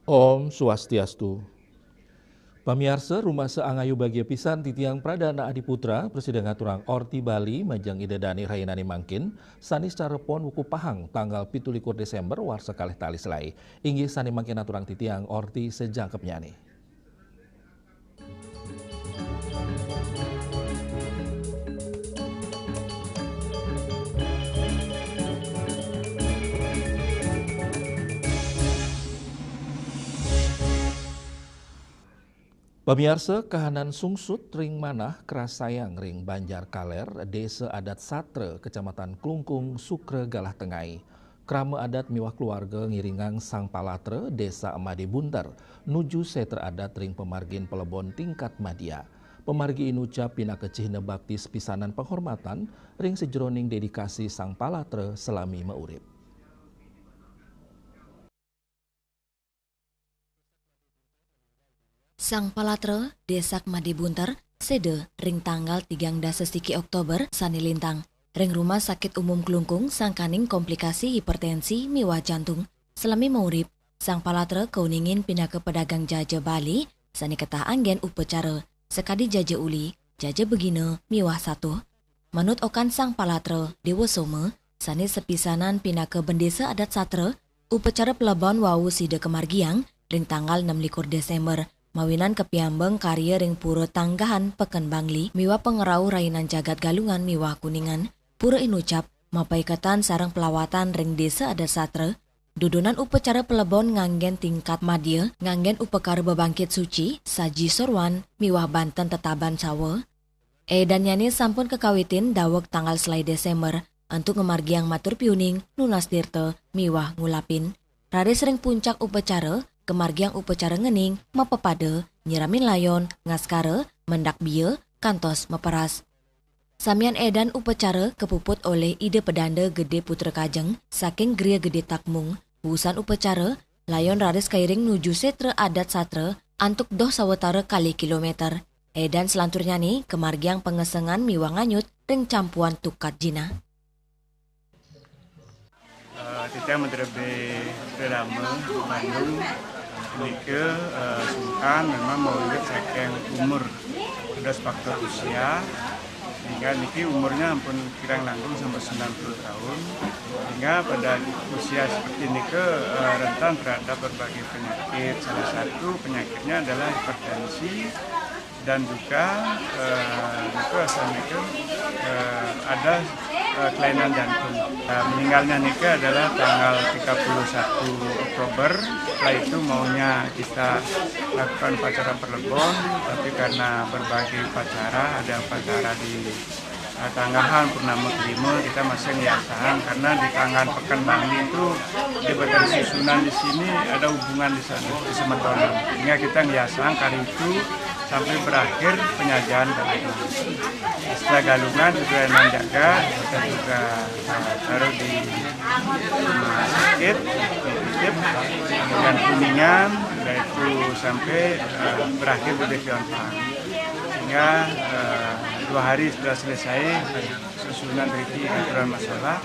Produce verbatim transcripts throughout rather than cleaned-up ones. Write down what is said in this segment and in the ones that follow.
Om Swastiastu. Pamiarsa, rumasa angayu bagia pisan titiang Pradana Adiputra, prasida ngaturang orti Bali majeng Ida Dane rahinané mangkin, sané sacara pon wuku pahang tanggal pitu likur Désémber warsa kalih tali selaé. Inggih sané mangkin aturang titiang orti sajangkepnyané. Pamiarsa, kahanan sungsut ring manah krasayang ring Banjar Kaler, Désa Adat Satra, Kecamatan Klungkung, Sukra Galah Tengai. Krama adat miwah keluarga ngiringang Sang Palatra, Désa Made Bunter, nuju sétra adat ring pamargin palebon tingkat madya. Pamargi inucap pinaka cihna bakti sapisanan panghormatan ring sajeroning dedikasi Sang Palatra salami maurip. Sang Palatra, Désak Made Bunter, séda ring tanggal tigang dasa siki Oktober sané lintang, ring Rumah Sakit Umum Klungkung sangkaning komplikasi hipertensi miwah jantung. Salami maurip, Sang Palatra kauningin pinaka pedagang jaja Bali sané ketah anggén upacara, sakadi jaja uli, jaja begina, miwah satuh. Manut okan Sang Palatra Déwa Soma, sané sapisanan pinaka bendésa adat satra, upacara palebon wau sida kamargiang ring tanggal enam likur Désémber, mawinan kapiambeng karya ring Pura Tanggahan Peken Bangli miwah pangrauh rahinan jagat Galungan miwah Kuningan. Pura inucap mapaiketan sareng pelawatan ring désa adat satra. Dudonan upacara palebon nganggén tingkat madya, nganggén upakara bebangkit suci, saji sorwan, miwah banten tetaban sawa. Édannyané sampun kakawitin daweg tanggal selaé Désémber, antuk ngamargiang matur piuning, nunas tirta, miwah ngulapin. Raris ring puncak upacara, kamargiang upacara ngening, mapepada, nyiramin layon, ngaskara, mendak bia, kantos maperas. Samian édan upacara kapuput olih Ida Pedanda Gedé Putra Kajeng saking Gria Gedé Takmung. Wusan upacara, layon raris kairing nuju sétra adat satra antuk doh sawatara kalih kilométer. Édan salanturnyané kamargiang pangesengan miwah nganyut ring campuan tukad jinah. Eh, titiang Madrebi Pradama Bandung, nika, eh, sungkan memang mawiwit saking umur, dados faktor usia, sehingga niki umurnya ampun kirang langkung sampun sembilan puluh tahun, sehingga pada usia seperti nika, eh, rentan terhadap berbagai penyakit. Salah satu penyakitnya adalah hipertensi, dan juga, eh, nika sampaikan, eh, ada, eh, kelainan jantung. Eh, meninggalnya nika adalah tanggal tiga puluh satu Oktober. Setelah itu maunya kita lakukan upacara perlebon, tapi karena berbagai upacara, ada upacara di, eh, Tanggahan, Purnama Kelima, kita masih ngiasahang karena di Tanggahan Peken Bangli itu di bagian susunan di sini ada hubungan di sana, di Semetonan. Sehingga kita ngiasahang kali itu sampai berakhir penyajian kali ini. Setelah Galungan juga yang jaga, kita juga, eh, taruh di rumah sakit, di Titip, dan Kuningan, yaitu sampai, eh, berakhir di Devion Farm. Sehingga, eh, dua hari sudah selesai susunan riki aturan masalah,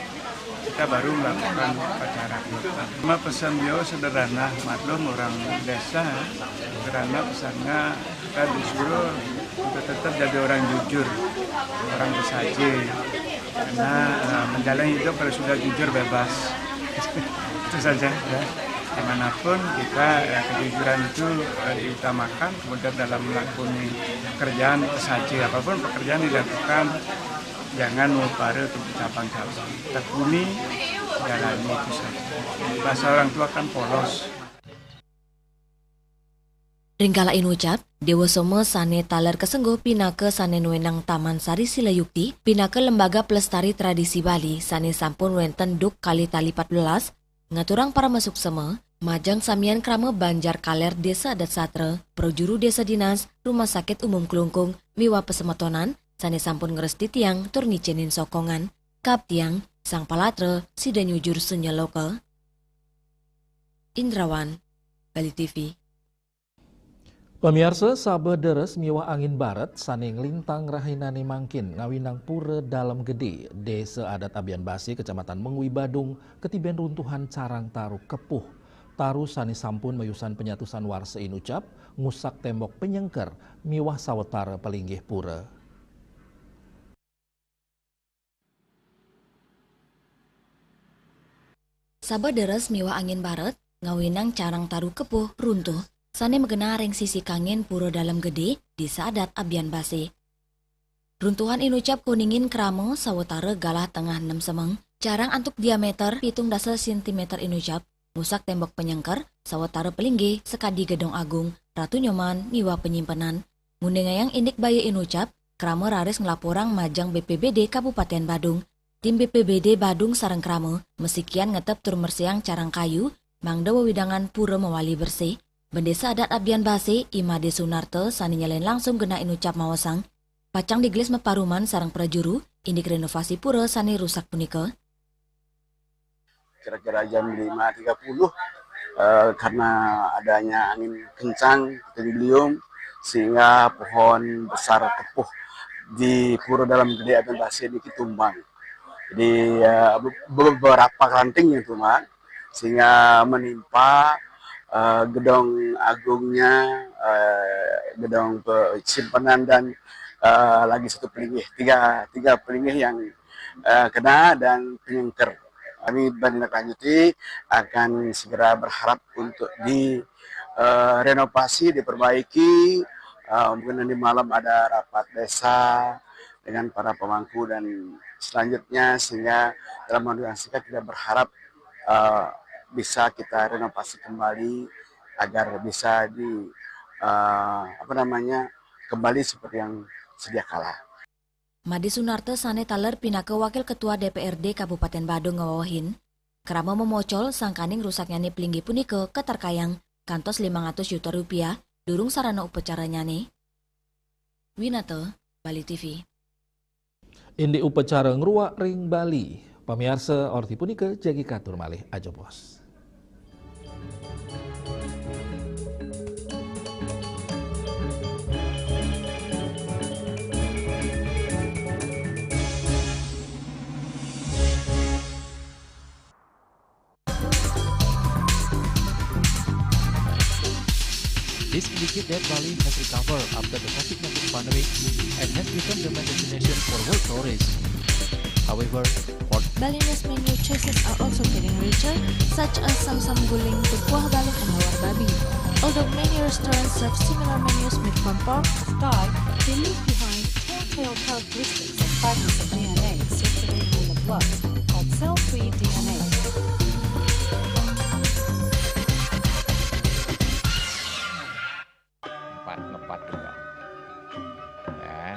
kita baru melakukan upacara. Cuma pesan beliau sederhana, maklum orang desa, sederhana pesannya kita disuruh untuk tetap jadi orang jujur, orang bersaji. Karena, eh, menjalani hidup kalau sudah jujur bebas. Itu saja ya. Dimanapun kita, eh, kejujuran itu, eh, diutamakan, kemudian dalam melakoni pekerjaan saja, apapun pekerjaan dilakukan, jangan mupara untuk bercabang-cabang. Tekuni, jalani itu saja. Bahasa orang tua kan polos. Ring galah inucap, Dewa Soma sane taler kasengguh pinaka sane nuenang Taman Sari Sila Yukti, pinaka lembaga pelestari tradisi Bali sane sampun wenten duk kalih tali patbelas, ngaturang parama suksema, majeng samian krama Banjar Kaler Desa Adat Satra, prajuru Desa Dinas, Rumah Sakit Umum Klungkung, miwah pasemetonan sane sampun ngrestiti tiang tur ngicenin sokongan. Kab tiang, Sang Palatra, sida nyujur sunya loka. Indrawan, Bali T V. Pamiarsa, sabeh deres miwah angin baret sane nglintang rahinane mangkin ngawinang Pura Dalem Gede, Desa Adat Abian Base, Kecamatan Mengwi, Badung, ketiben runtuhan carang taru kepuh. Taru sane sampun mayusan penyatusan warsa inucap, ngusak tembok penyengker miwah sawetara palinggih pura. Sabeh deres miwah angin baret, ngawinang carang taru kepuh runtuh, sane magenah ring sisi kangin Pura Dalem Gede, Desa Adat Abian Base. Runtuhan inucap kuningin krama sawetara galah tengah nem semeng, carang antuk diameter pitung dasa sentimeter inucap, ngusak tembok penyengker, sawetara palinggih sakadi Gedong Agung, Ratu Nyoman, miwah panyimpenan. Nguningayang indik baya inucap, krama raris nglaporang majeng B P B D Kabupaten Badung. Tim B P B D Badung sareng krama masikian ngetep tur mersihang carang kayu, mangda wewidangan pura mawali bersih. Bendesa Adat Abian Base, I Made Sunarta, sane nyelin langsung genah inucap maosang, pacang digelis maparuman sareng prajuru, indik renovasi pura sane rusak punika. Kira-kira jam lima tiga puluh, eh, karena adanya angin kencang, puting beliung, sehingga pohon besar kepuh di Pura Dalem Gede Abian Base ini tumbang. Jadi, eh, be-, beberapa rantingnya tumbang, sehingga menimpa, eh, gedong agungnya, eh, gedong pe-, simpenan dan, eh, lagi satu pelinggih, tiga, tiga pelinggih yang, eh, kena dan penyengker. Kami bertindaklanjuti, akan segera berharap untuk di, eh, renovasi, diperbaiki. Eh, mungkin nanti malam ada rapat desa dengan para pemangku dan selanjutnya, sehingga dalam waktu yang singkat kita berharap, eh, bisa kita renovasi kembali agar bisa di, eh, apa namanya, kembali seperti yang sedia kala. Made Sunarta sane taler pinaka Wakil Ketua D P R D Kabupaten Badung ngawewehin, krama mamocol sangkaning rusaknyane pelinggih punika katerkayang kantos limang atus juta rupiah durung sarana upacaranyane. Winata, Bali T V. Indik upacara ngruak ring Bali. Pamiarsa, orti punika jagi katur malih, ajebos. This indicates that Bali has recovered after the COVID nineteen pandemic and has become the main destination for world tourists. However, for Bali's menu choices are also getting richer, such as samsam guling, kuah balung, and lawar babi. Although many restaurants serve similar menus made from pork, Sky, they leave behind telltale characteristics of fragments of D N A circulating in the blood called cell-free D N A. Empat, ngepat juga. Ya.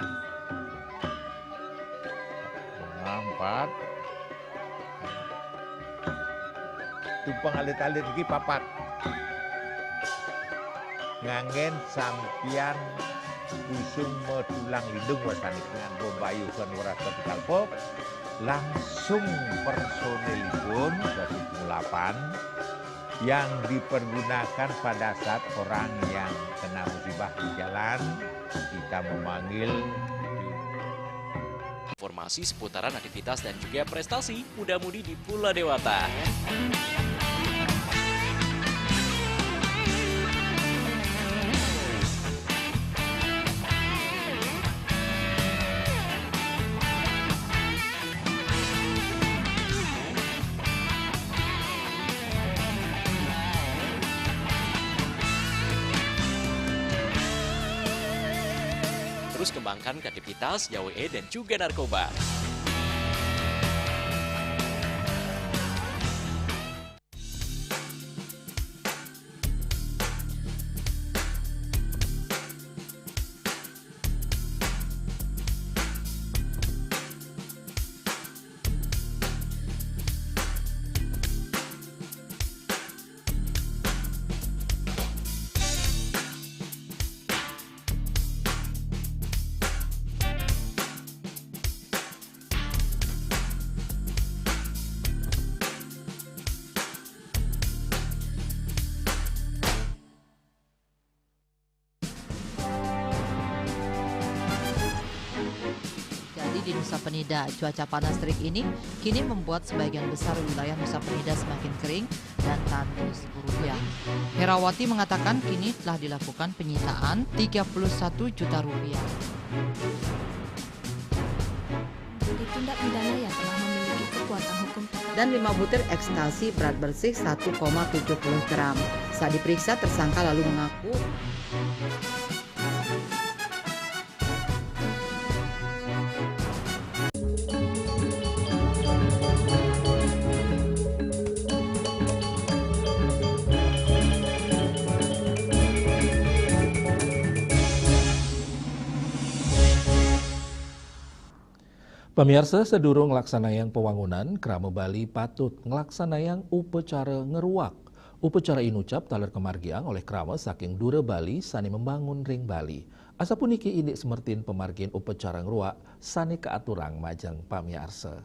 Nah, empat. Tumpeng alit-alit iki papat. Nganggen sampian usung metulang lindung wasani nganggo bayuhan weras kapital pop, langsung personilipun dadi pengulapan yang dipergunakan pada saat orang yang kena musibah di jalan, kita memanggil. Informasi seputaran aktivitas dan juga prestasi muda-mudi di Pura Dewata. Terus kembangkan kreativitas, jauh E dan juga narkoba. Jadi di Nusa Penida, cuaca panas terik ini kini membuat sebagian besar wilayah Nusa Penida semakin kering dan tandus. Rupiah. Herawati mengatakan kini telah dilakukan penyitaan tiga puluh satu juta rupiah. Tindak pidana yang telah memiliki kekuatan hukum tetap dan lima butir ekstasi berat bersih satu koma tujuh puluh gram. Saat diperiksa, tersangka lalu mengaku. Pamiarsa, sadurung nglaksanayang pawangunan, krama Bali patut nglaksanayang upacara ngruak. Upacara inucap taler kamargiang olih krama saking dura Bali sane mambangun ring Bali. Asapuniki indik semertin pamargin upacara ngruak sane kaaturang majeng pamiarsa.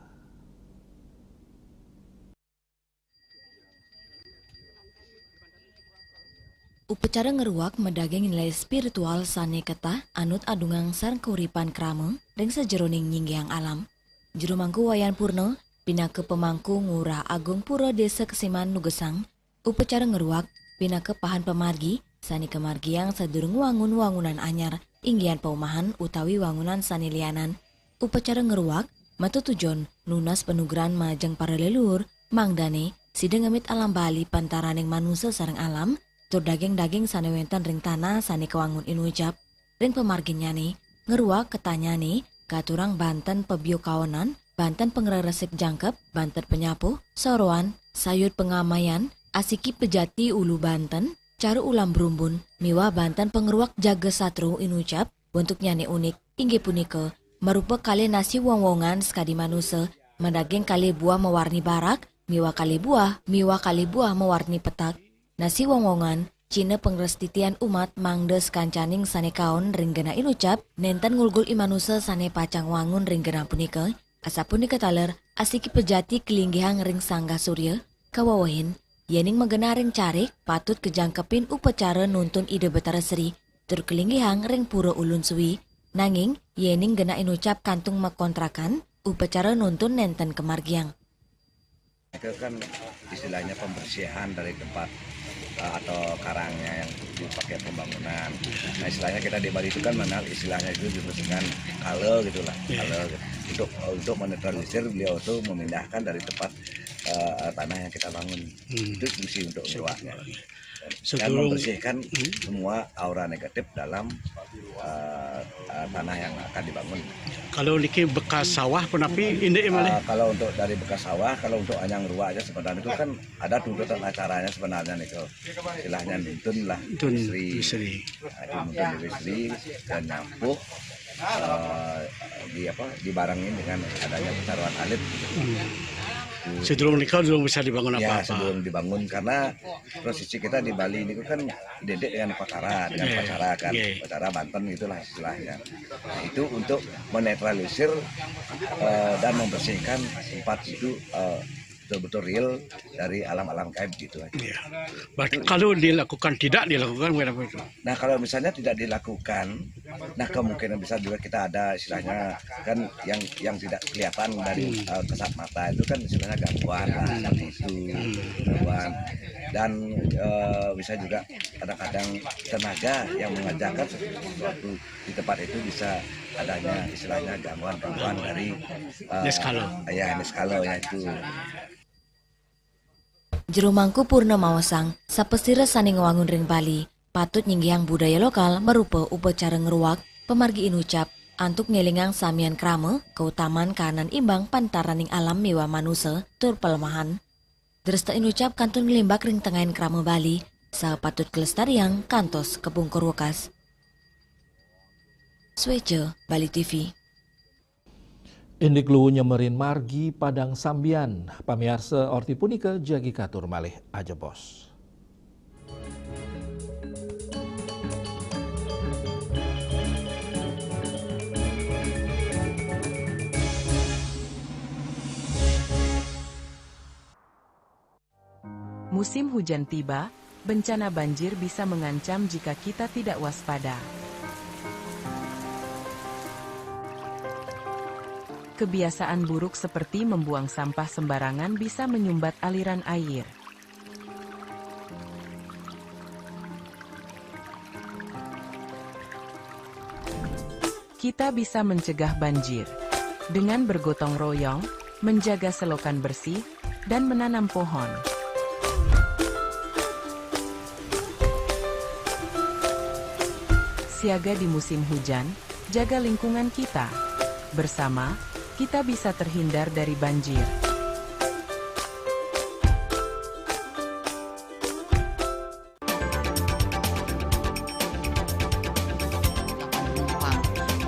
Upacara ngruak madaging nilai spiritual sane ketah anut adungang sareng kauripan krama ring sajeroning nyinggihang alam. Jero mangku Wayan Purna pinaka pamangku Ngurah Agung Pura Desa Kesiman nugesang, upacara ngruak pinaka pahan pamargi sane kamargiang sadurung wangun wangunan anyar, inggihan paumahan utawi wangunan sane lianan. Upacara ngruak matetujon nunas panugrahan majeng para leluhur, mangdane sida ngemit alam Bali pantaraning manusa sareng alam, tur daging-daging sane wenten ring tanah sane kawangun inucap. Ring pamarginnyane, ngruak ketahnyane katurang banten pabiokaonan, banten pangreresik jangkep, banten panyapuh, soroan, sayud pangamayan, asiki pejati ulu banten, cara ulam brumbun, miwah banten pangruak jaga satru inucap. Bentuknyane unik, inggih punika marupa kalih nasi wong-wongan sakadi manusa, madaging kalih buah mawarni barak, miwah kalih buah, miwah kalih buah mawarni petak. Nasi wong-wongan, cihna pangrastitian umat mangda sakancaning sane kaon ring genah inucap, nenten ngulgul i manusa sane pacang wangun ring genah punika. Asapunika taler, asiki pejati kalinggihang ring sanggah surya, kawewehin, yening magenah ring carik, patut kajangkepin upacara nuntun Ida Batara Sri, tur kalinggihang ring pura Ulun Suwi. Nanging, yening genah inucap kantung makontrakan, upacara nuntun nenten kamargiang. Itu kan istilahnya pembersihan dari tempat, eh, atau karangnya yang dipakai pembangunan. Nah, istilahnya kita di Bali itu kan mengenal istilahnya itu dibersihkan, kala gitulah, iya, kala gitu. Untuk, untuk menetralisir, beliau itu memindahkan dari tempat, eh, tanah yang kita bangun. Hmm. Itu fungsi untuk ngruaknya. Dan membersihkan, hmm, semua aura negatif dalam, eh, eh, tanah yang akan dibangun. Kalau niki bekas sawah punapi, indik malih? Eh, kalau untuk dari bekas sawah, kalau untuk anyang ngruak aja sebenarnya itu kan ada tuntutan acaranya sebenarnya nih, kalau istilahnya nuntun lah, nuntun istri, istri. Nah, itu nuntun istri dan nyapuh, eh, di apa, dibarengin dengan adanya pertaruhan alit gitu. Hmm. Sedurung nika durung bisa dibangun, ya, apa-apa. Sebelum dibangun, karena prosesi kita di Bali ini kan identik dengan upacara, dengan, iya, upacara kan, iya, upacara banten gitulah istilahnya. Nah, itu untuk menetralisir, eh, dan membersihkan tempat itu, eh, betul-betul real dari alam-alam gaib gitu aja. Iya. Berarti kalau dilakukan, tidak dilakukan, kenapa itu? Nah, kalau misalnya tidak dilakukan, nah, kemungkinan besar juga kita ada istilahnya kan yang, yang tidak kelihatan dari, hmm, eh, kasat mata itu kan istilahnya gangguan lah, hmm, seperti itu, hmm, gangguan. Dan, eh, bisa juga kadang-kadang tenaga yang mengerjakan sesuatu di tempat itu bisa adanya istilahnya gangguan-gangguan dari, eh, niskala, ya, niskala ya itu. Jero Mangku Purna maosang, sapasira sane ngwangun ring Bali, patut nyinggihang budaya lokal marupa upacara ngruak, pamargi inucap, antuk ngelingang samian krama, kautaman kahanan imbang pantaraning alam miwah manusa, tur palemahan. Dresta inucap kantun nglimbak ring tengahing krama Bali, saha patut kalestariang kantos kapungkur wekas. Sweja, Bali T V. Indik luwu nyemerin margi Padang Sambian. Pamiarsa, orti punika jagi katur malih ajebos. Musim hujan tiba, bencana banjir bisa mengancam jika kita tidak waspada. Kebiasaan buruk seperti membuang sampah sembarangan bisa menyumbat aliran air. Kita bisa mencegah banjir dengan bergotong royong, menjaga selokan bersih, dan menanam pohon. Siaga di musim hujan, jaga lingkungan kita. Bersama, kita bisa terhindar dari banjir.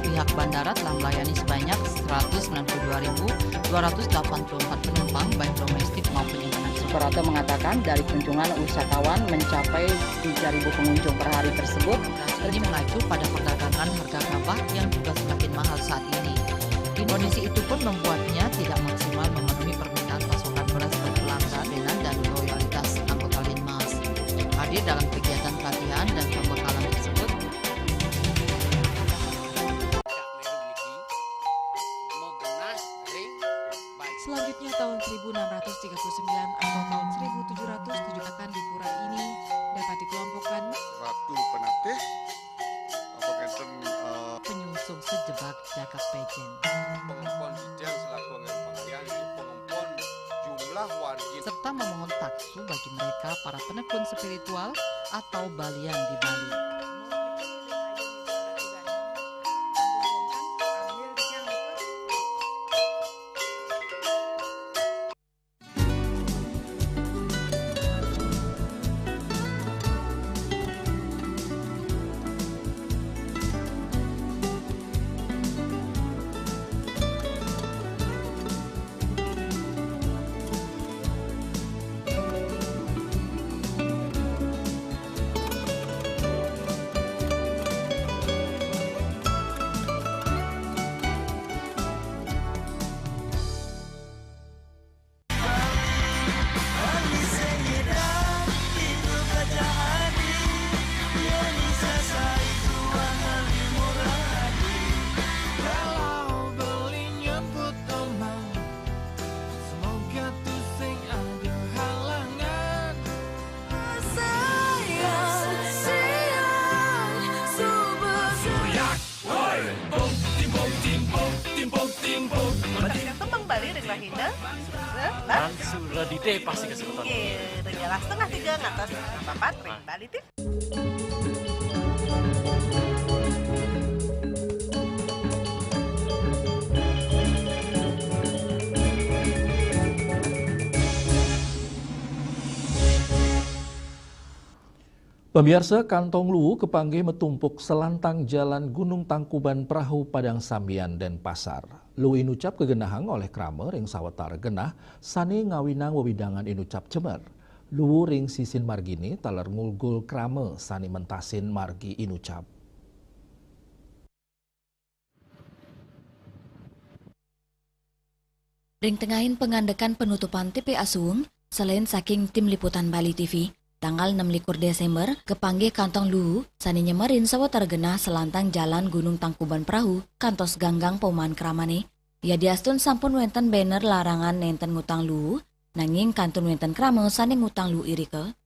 Pihak bandara telah melayani sebanyak seratus sembilan puluh dua ribu dua ratus delapan puluh empat penumpang, baik domestik maupun internasional. Suprapto mengatakan, dari kunjungan wisatawan mencapai tiga ribu pengunjung per hari tersebut. Ini mengacu pada perdagangan harga gabah yang juga semakin mahal saat ini. Kondisi itu pun membuatnya tidak maksimal memenuhi permintaan pasokan beras berkelanjutan dan loyalitas anggota Linmas. Hadir dalam kegiatan pelatihan dan pembekalan tersebut. Selanjutnya, tahun seribu enam ratus tiga puluh sembilan atau tahun seribu tujuh ratus tujuh akan di pura ini dapat dikelompokkan Ratu Penatih, apa ngenten, eh, penyungsung sejebak jagat pejen. Pengempon titiang selaku angin pangayan, pengempon jumlah wargi. Serta memohon taksu bagi mereka para penekun spiritual atau balian di Bali. Tembang Bali ring rahina. Lan suradite pasti kesebutan. Nggih, ring galah setengah tiga ngantos setengah papat ring Bali T V. Pamiarsa, kantong luu kapanggih matumpuk salantang Jalan Gunung Tangkuban Perahu, Padang Sambian, Denpasar. Luu inucap kagenahang olih krama ring sawatara genah sane ngawinang wewidangan inucap cemer. Luu ring sisin margine taler ngulgul krama sane mentasin margi inucap. Ring tengahing pangandekan panutupan T P A Suwung, selain saking Tim Liputan Bali T V, tanggal enam likur Desember, kapanggih kantong luu sane nyemerin sawatara genah salantang Jalan Gunung Tangkuban Perahu kantos ganggang paumahan kramane. Yadiastun sampun wenten banner larangan nenten ngutang luu, nanging kantun wenten krama sane ngutang luu irika.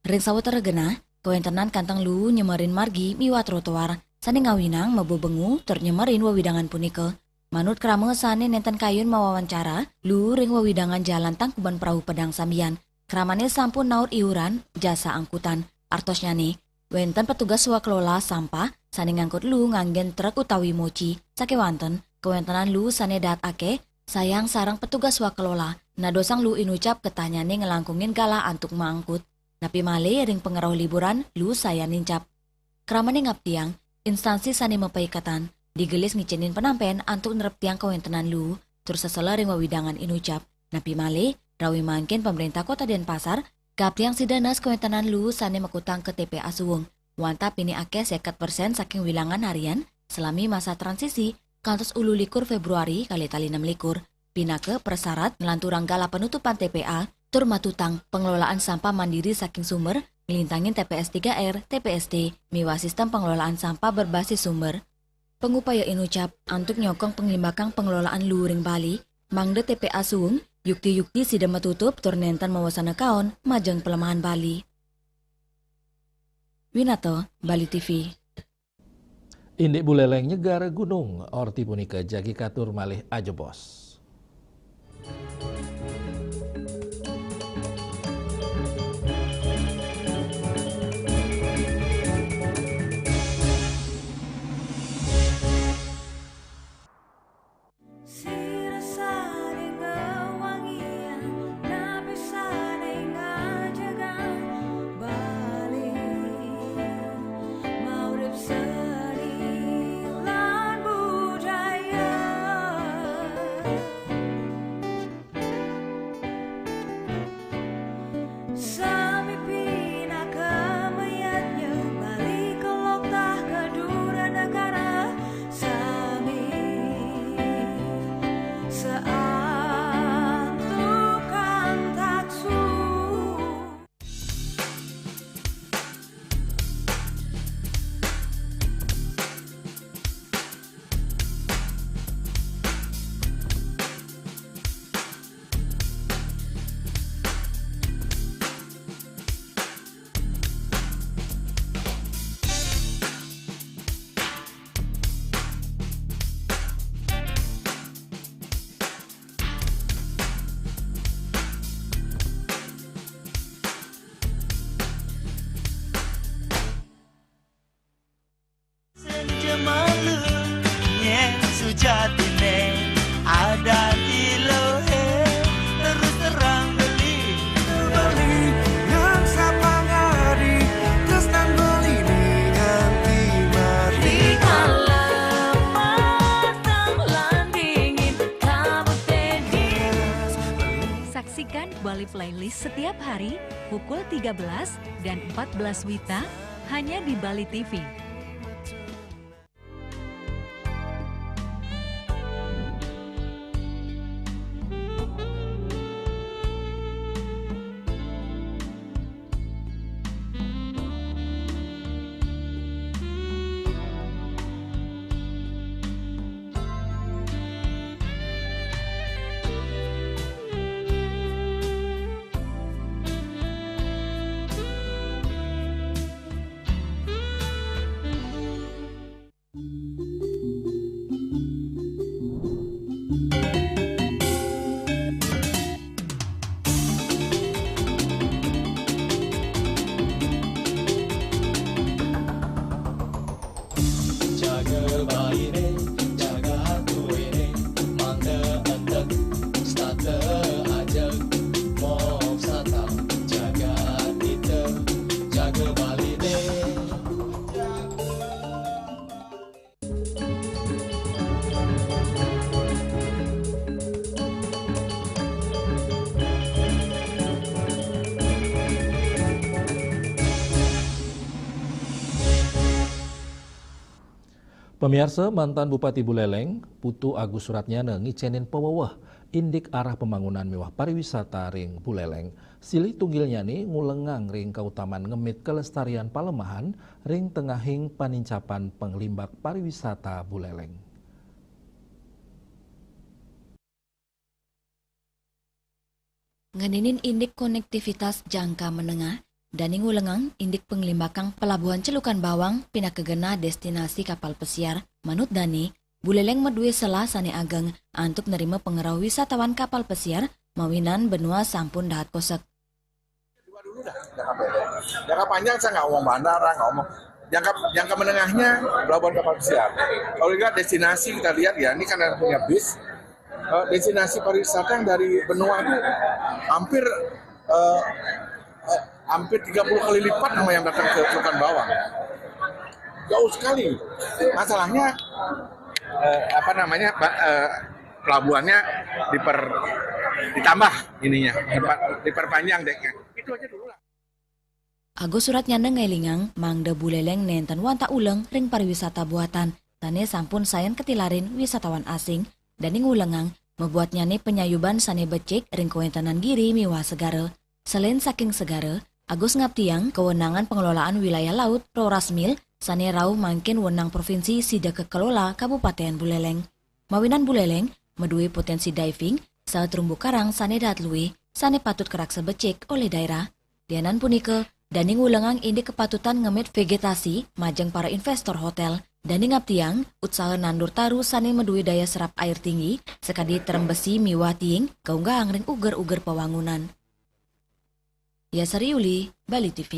Ring sawatara genah, kawentenan kantong luu nyemerin margi miwah trotoar sane ngawinang mabebengu tur nyemerin wewidangan punika. Manut krama sane nenten kayun mawawancara, luu ring wewidangan Jalan Tangkuban Perahu Padang Sambian, kramane sampun naur iuran jasa angkutan. Artosnyane, wenten petugas swakelola sampah sane ngangkut luu nganggen trek utawi mochi. Sakewanten, kawentenan luu sane daat akeh, sayang sareng petugas swakelola nadosang luu inucap ketahnyane nglangkungin galah antuk maangkut. Napi malih ring pangrauh liburan, luu sayan nincap. Kramane ngaptiang, instansi sane mapaiketan digelis ngicenin panampen antuk nreptiang kawentenan luu, tur sesela ring wewidangan inucap. Napi malih, rawi mangkin Pamrentah Kota Denpasar gaptiang sidanas kawentenan luu sane makutang ka T P A Suwung. Wantah pinih akeh seket persen saking wilangan harian salami masa transisi kantos ulu likur Februari kalih tali nem likur, pinaka prasarat nglanturang galah panutupan T P A tur matutang pengelolaan sampah mandiri saking sumber, nglintangin T P S tiga R, T P S T, miwah sistem pengelolaan sampah berbasis sumber. Pangupaya inucap antuk nyokong panglimbakang pangelolaan luhur ring Bali, mangda T P A suung, yukti-yukti sida matutup tur nénten mawasana kaon majeng palemahan Bali. Winata, Bali T V. Indik Buléléng nyegara gunung, orti punika jagi katur malih ajebos. Sira sané ngawangiang, napi sané ngajegang Bali, maurip seni lan budaya. Sami pinaka mayadnya, Bali kelok tah ka dura negara, sami saantukan taksu. Seni malu, nyén sujatiné adat Ilohé, terus terang beli. Beli ngan sapangadi, tresnan beli nganti mati. Rikala matang lan dingin, kabut dingin. Saksikan Bali Playlist setiap hari pukul tiga belas dan empat belas WITA hanya di Bali T V. Jaga Baliné, jaga aturéné, mangda entek, setata ajeg, moksata, jaga ita, jaga Baliné. Pamiarsa, mantan Bupati Buléléng, Putu Agus Suratnyana ngicénin paweweh indik arah pembangunan miwah pariwisata ring Buléléng. Silih tunggilnyané ngulengang ring kautaman ngemit kelestarian palemahan ring tengahing panincapan panglimbak pariwisata Buléléng. Ngeninin indik konektivitas jangka menengah, dané ngulengang indik panglimbakang pelabuhan Celukan Bawang pinaka genah destinasi kapal pesiar, manut dané, Buléléng madué selah sané ageng antuk nerima pangrauh wisatawan kapal pesiar, mawinan benua sampun dahat kosek. Dua dulu dah, jangka pendek. Jangka panjang saya nggak ngomong bandara, nggak ngomong. Jangka jangka menengahnya pelabuhan kapal pesiar. Kalau lihat destinasi kita lihat ya, ini kan ada punya bis. Eh, destinasi pariwisata yang dari benua itu hampir eh, eh, hampir tiga puluh kali lipat sama yang datang ke Celukan Bawang. Jauh sekali. Masalahnya eh, apa namanya, Pak, eh, pelabuhannya diper ditambah ininya, diper- diperpanjang deknya. Itu aja dulu lah. Agus Suratnyana ngélingang mangda Buléléng nénten wantah uleng ring pariwisata buatan, sané sampun sayan katilarin wisatawan asing, dané ngulengang mabuatnyané panyayuban sané becik ring kawéntenan giri miwah segara. Selain saking segara, Agus ngaptiang kawenangan pengelolaan wilayah laut, Rorasmil, sané rauh mangkin wenang provinsi sida kakelola Kabupaten Buleleng. Mawinan Buleleng madué poténsi diving saha terumbu karang sané dahat luih, sané patut karaksa becik olih daerah. Lianan punika, dani ngulengang indik kapatutan ngemit vegetasi majeng para investor hotél. Dani ngabdiang utsaha nandur taru sané madué daya serap air tinggi, sakadi terembesi miwah diing kaunggahang ring uger-uger pawangunan. Yasari Yuli, Bali T V.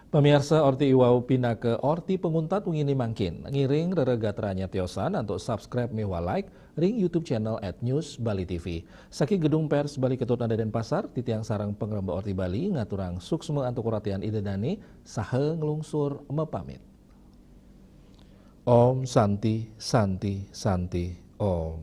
Pamiarsa, orti iwau pinaka orti panguntat wenginé mangkin. Ngiring reregatranya tiosan antuk subscribe miwah like ring YouTube channel at News Bali T V. Saking Gedung Pers Bali Ketut Anda Denpasar, titiang sareng pangrembak Orti Bali ngaturang suksma antuk ratian Ida dané saha nglungsur mapamit. Om Santi, Santi, Santi, Om.